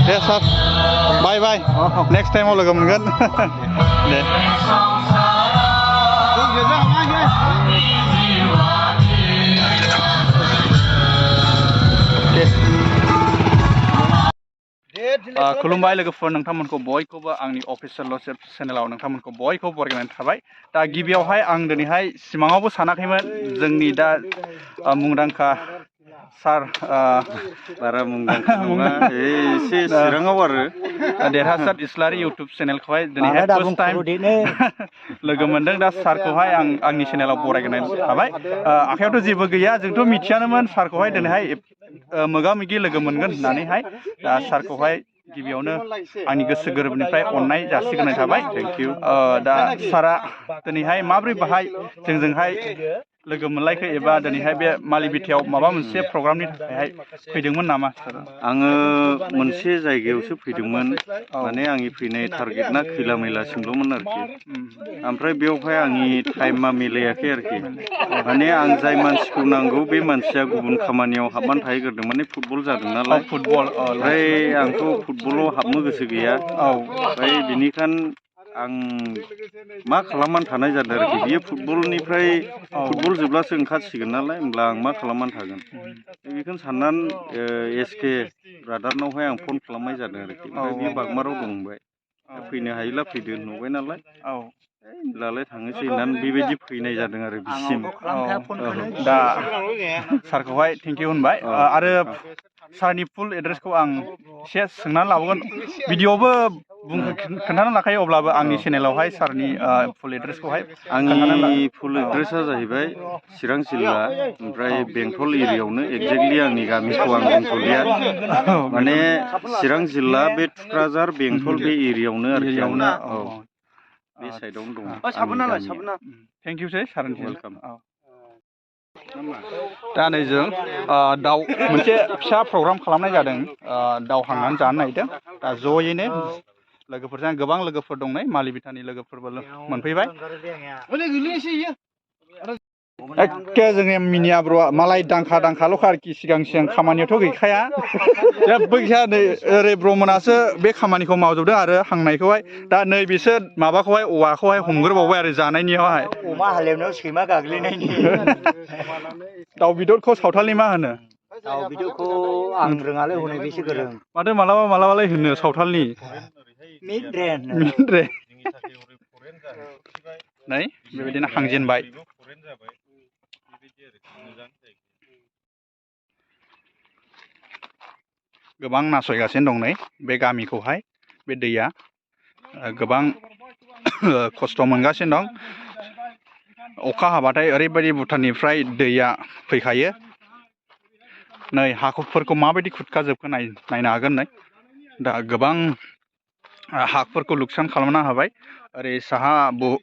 दे सार बाय बाय next टाइमाव लोगो मोनगोन दे खुलुमबाय लोगोफोर नोंथांमोनखौ बयखौबो आंनि अफिसियेल चेनेलाव नोंथांमोनखौ बयखौबो बरायनाय थाबाय दा गिबियावहाय आं दिनैहाय सिमाङावबो सानाखैमोन जोंनि दा मुंदांखा सार बारा मुंदांखा नङा एसे चिराङाव आरो देरहासार इस्लारि इउटुब चेनेलखौहाय दिनैहाय फार्स्ट टाइम लोगो मोनदों दा सारखौहाय आं आंनि चेनेलाव बरायनाय थाबाय आखायावथ' जेबो गैया जोंथ' मिथियानोमोन सारखौहाय दिनैहाय मोगा मोगि लोगो मोनगोन होननानैहाय दा सारखौहाय गिबियावनो आंनि गोसो गोरबोनिफ्राय अननाय जासिग्रोनाय थाबाय थेंक इउ दा सारा दिनैहाय माब्रै बाहाय जोंजोंहाय लोगो मोनलायखो एबा दिनैहाय बे मालिबिटियाव माबा मोनसे प्रग्रामनि थाखायहाय फैदोंमोन नामा सार आङो मोनसे जायगायावसो फैदोंमोन माने आंनि फैनाय टारगेटना खैला मैलासिमल'मोन आरोखि ओमफ्राय बेवहाय आंनि टाइमा मिलायाखै आरोखि माने आं जाय मानसिखौ नांगौ बे मानसिया गुबुन खामानियाव हाबनानै थाहैग्रोदों माने फुटबल जादों नालाय फुटबल ओमफ्राय आंथ' फुटबलाव हाबनो गोसो गैया ओमफ्राय बिनिखायनो आं मा खालामनानै थानाय जादों आरोखि बियो फुटबलनिफ्राय फुटबल जोबब्लासो ओंखारसिगोन नालाय होमब्ला आं मा खालामनानै थागोन बेखौनो साननानै एसके ब्रादारनावहाय आं फन खालामनाय जादों आरोखि ओमफ्राय बियो बागमाराव दंबाय फैनो हायोला फैदो नुबाय नालाय होमब्लालाय थांनोसै होननानै बेबायदि फैनाय जादों आरो बिसिम दा सारखौहाय थेंक इउ होनबाय आरो सारनि फुल एड्रेसखौ आं एसे सोंनानै लाबोगोन भिडिअ'बो खोन्थानो लाखायो अब्लाबो आंनि चेनेलावहाय सारनि फुल एड्रेसखौहाय आंनि फुल एड्रेसा जाहैबाय चिरां जिल्ला ओमफ्राय बेंटल एरियायावनो एक्जेक्टलि आंनि गामिखौ आं बुंथ'लिया माने चिरां जिल्ला बे थुक्राझार बेंटल बे एरियायावनो आरोखि बे साइडआवनो दं थेंक इउ सै सार वेलकाम दा नै जों दाउ मोनसे फिसा प्रग्राम खालामनाय जादों दाउ हांनानै जानो नागिरदों दा ज'यैनो लोगोफोरजों गोबां लोगोफोर दं नै मालिबिटानि लोगोफोरबो मोनफैबाय एखे जोंनि मिनिया ब्र'आ मालाय दांखा दांखाल'खा आरोखि सिगां खामानियावथ' गैखाया जेबो गैया नै ओरै ब्र'मोनासो बे खामानिखौ मावजोबदों आरो हांनायखौहाय दा नै बिसोर माबाखौहाय औवाखौहाय हमग्रोबावबाय आरो जानायनियावहाय अमा हालेवनायाव सैमा गाग्लिनायनि दाउ बेदरखौ सावथालनि मा होनो दाउ बेदरखौ आं रोङालै हनै बेसे गोरों माथो मालाबा मालाबालाय होनो सावथालनि मिद्रे नै बेबायदिनो हांजेनबाय गोबां नासयगासिनो दं नै बे गामिखौहाय बे दैया गोबां खस्थ' मोनगासिनो दं अखा हाबाथाय ओरैबायदि भुटाननिफ्राय दैया फैखायो नै हाफोरखौ माबायदि खुरखाजोबखो नायनो हागोन नै दा गोबां हाफोरखौ लुकसान खालामना होबाय ओरै साहा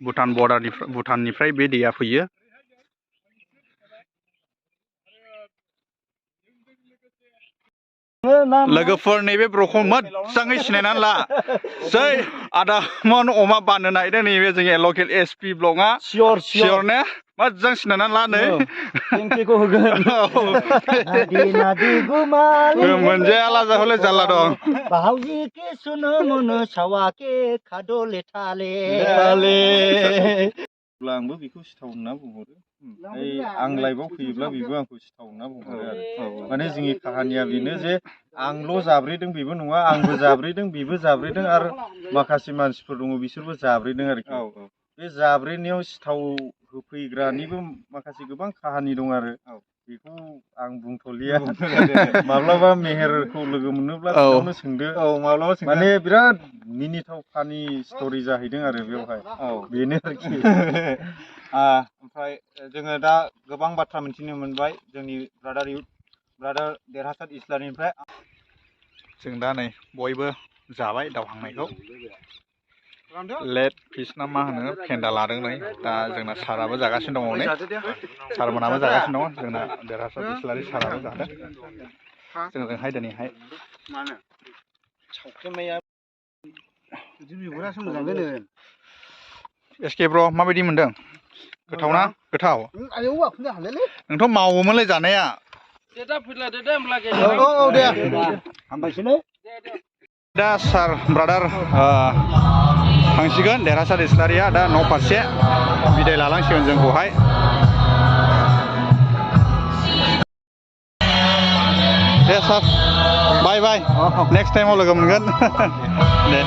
भुटान भुटाननिफ्राय बे दैया फैयो लोगोफोर नैबे ब्र'खौ मोजाङै सिनायनानै ला जै आदा मन अमा बाननो नागिरदों नैबे जोंनि लकेल एसपि ब्लकआ सियर ने मोजां सिनायनानै ला नै मोनजायाला जाहले जारला दं आंबो बेखौ सिथाव होनना बुंहरो आं लाइभआव फैयोब्ला बेबो आंखौ सिथाव होनना बुंहरो आरो माने जोंनि काहानिया बेनो जे आंल' जाब्रेदों बेबो नङा आंबो जाब्रेदों बेबो जाब्रेदों आरो माखासे मानसिफोर दङ बिसोरबो जाब्रेदों आरोखि बे जाब्रेनायाव सिथाव होफैग्रानिबो माखासे गोबां काहानि दं आरो बेखौ आं बुंथ'लिया माब्लाबा मेहेरखौ लोगो मोनोब्ला बेयावनो सोंदो माब्लाबा माने बिराद मिनिथाव फानि स्ट'रि जाहैदों आरो बेवहाय बेनो आरोखि ओमफ्राय जोङो दा गोबां बाथ्रा मिथिनो मोनबाय जोंनि ब्रादार देरहासार इस्लारिनिफ्राय जों दा नै बयबो जाबाय दाउ हांनायखौ लेट फिस ना मा होनो फेन्दा लादों नै दा जोंना साराबो जागासिनो दङ नै सारमोनाबो जागासिनो दङ जोंना देरहासार इस्लारि साराबो जादों जोंजोंहाय दिनैहाय एसके ब्र' माबायदि मोनदों गोथाव ना गोथाव नोंथ' मावोमोनलै जानाया हामबायसैलै दा सार ब्रादार थांसिगोन देरहासार इस्लारिया दा न' फारसे बिदाय लालांसिगोन जोंखौहाय दे सार बाय बाय नेक्स्ट टाइमाव लोगो मोनगोन दे